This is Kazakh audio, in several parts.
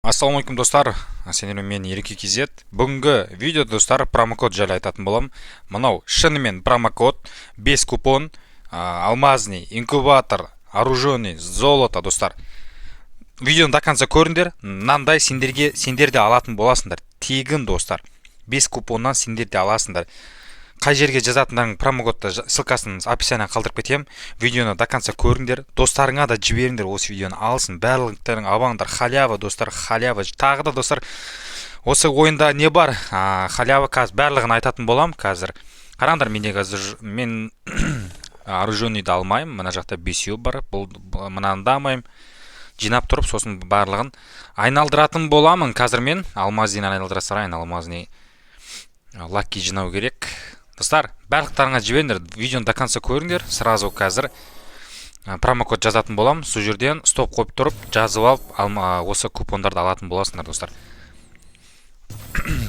Ассалаумағалейкум, достар! Сендермен мен, Ереке KZ. Бүгінгі видеода, достар, промокод жайлы айтатын боламын. Мынау шынымен промокод, 5 купон, алмазный, инкубатор, оружейный, золото, достар. Видеоны до конца көріңдер. Мынандай сендерге, сендер де алатын боласыңдар. Тегін, достар. 5 купоннан сендер де аласыңдар. Қай жерге жазатындарың, промокодты ссылкасын описание қалдырып кетемін. Видеоны до конца көріңдер, достарыңа да жіберіңдер, осы видеоны алсын барлықтарың, албаңдар. Халява, достар, халява. Тағы да, достар, осы ойында не бар? Халява, қазір барлығын айтатын боламын. Қазір қараңдар, менде қазір мен оружейныйды алмаймын. Мына жақта бесеу бар, бұл мынаны да алмаймын. Жинап тұрып, сосын барлығын айналдыратын боламын. Қазір мен алмазныйны айналдыра салайын. Алмазный лаки жинау керек. Достар, барлықтарыңа жіберіңдер, видеоны до конца көріңдер. Сразу қазір промокод жазатын боламын. Сол жерден стоп қойып тұрып, жазып алып, осы купондарды алатын боласыңдар. Достар,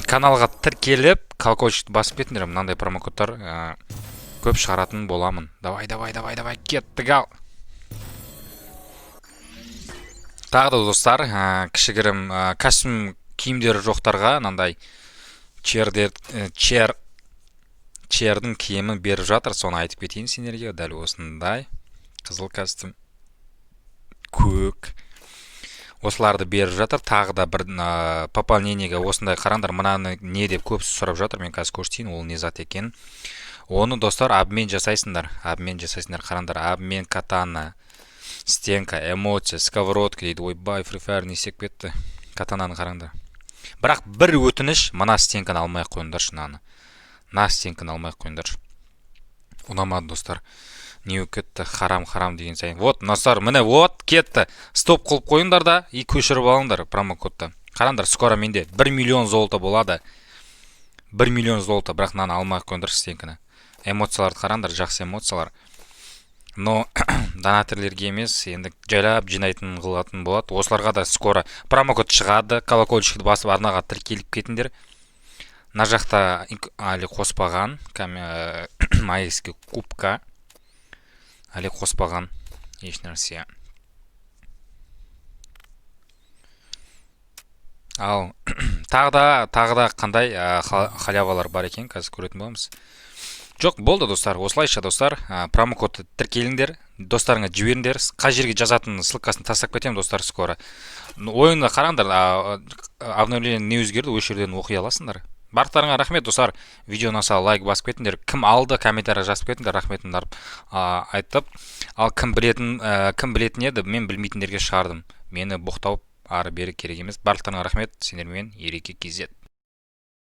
каналға тіркеліп, колокольчикті басып кетіңдер. Мынандай промокодтар көп шығаратын боламын. Давай, давай, давай, давай, кеттік. Ал тағы да, достар, кішігірім костюм киімдері жоқтарға мынандай чердер, чердің киімін беріп жатыр. Соны айтып кетейін сендерге. Дәл осындай қызыл костюм, көк, осыларды беріп жатыр. Тағы да бір пополнениеге осындай, қараңдар, мынаны не деп көбісі сұрап жатыр. Мен қазір көрсетейін, ол не зат екен. Оны, достар, обмен жасайсыңдар, обмен жасайсыңдар. Қараңдар, обмен катана, стенка, эмоция, сковородка дейді. Ойбай, Free Fire не істеп кетті? Катананы қараңдар. Бірақ бір өтініш, мына стенканы алмай ақ қойыңдаршы. Мынаны, мына стенканы алмай ақ қойыңдаршы, ұнамады, достар. Не болып кетті? Харам, харам деген сайын. Вот, достар, міне, вот кетті. Стоп қылып қойыңдар да и көшіріп алыңдар промокодты. Қараңдар, скоро менде 1 миллион золото болады, 1 миллион золото. Бірақ мынаны алмай ақ қойыңдаршы, стенканы. Эмоцияларды қараңдар, жақсы эмоциялар, но донатерлерге емес, енді жайлап жинайтын қылатын болады. Осыларға да скоро промокод шығады. Колокольчикті басып, арнаға тіркеліп кетіңдер. Мына жақта әлі қоспаған, магический кубка әлі қоспаған ешнәрсе. Ал тағы да қандай халявалар бар екен, қазір көретін боламыз. Жоқ, болды, достар, осылайша, достар, промокодты тіркеліңдер, достарыңа жіберіңдер. Қай жерге жазатынын ссылкасын тастап кетемін, достар, скоро. Ойынды қараңдар, обновление не өзгерді, осы жерден оқи аласыңдар. Барлықтарыңа рахмет, достар. Видео ұнаса, лайк басып кетіңдер. Кім алды, комментарий жазып кетіңдер, рахметімді айтып. Ал кім білетін, кім білетін еді, мен білмейтіндерге шығардым. Мені боқтау ары бері керек емес. Барлықтарыңа рахмет. Сендермен Ереке KZ.